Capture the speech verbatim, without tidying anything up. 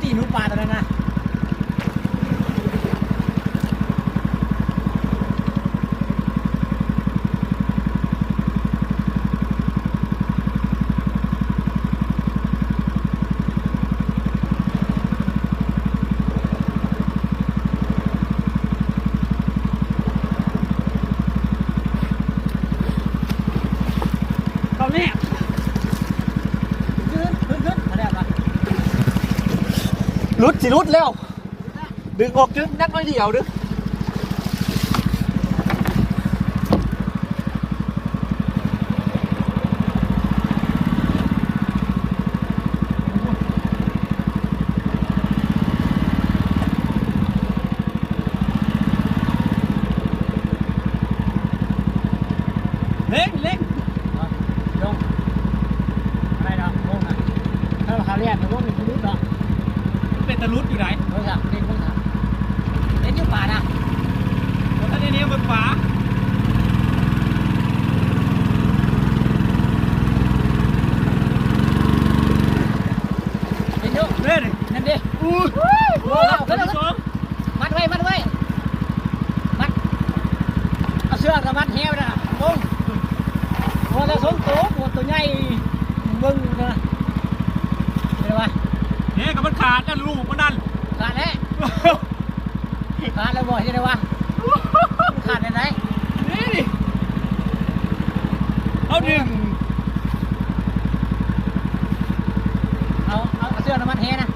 อีหนูป่าตัวนั้นนะ เขาแนบ ขึ้นขึ้นขึ้นเขาแนบปะ หลุดสิหลุดแล้ว ดึงออกจึงนักน้อยเดียวดึง เร่งเร่ง ลง อะไรนะ ลงนะ ถ้าเราหาเรียนมันลงนี่คือรุดเนาะ มันเป็นตะลุดอยู่ไหน เฮ้ยอะเล่นเพิ่งอะเล่นอยู่ป่านะ ผมท่านนี้มันขวา เล่นอยู่ เล่น นั่นดิ อู้ โอ้ย โอ้ย เอาขึ้น เอาขึ้น มัดไว้ มัดไว้ มัด เอาเสื้อกับมัดแหไว้นะ ลง ตัวละสองตัว ตัว ตัวใหญ่ เบิ่งนะ เห็นปะ เนี่ยกับมันขาดนั่น ลูกมันนั่น ขาดแล้ว ขาดแล้วบ่ เห็นปะ ขาดได้ไหน นี่ดิ เอาดึง เอา เอา เอาเสื้อกับมัดแหนะ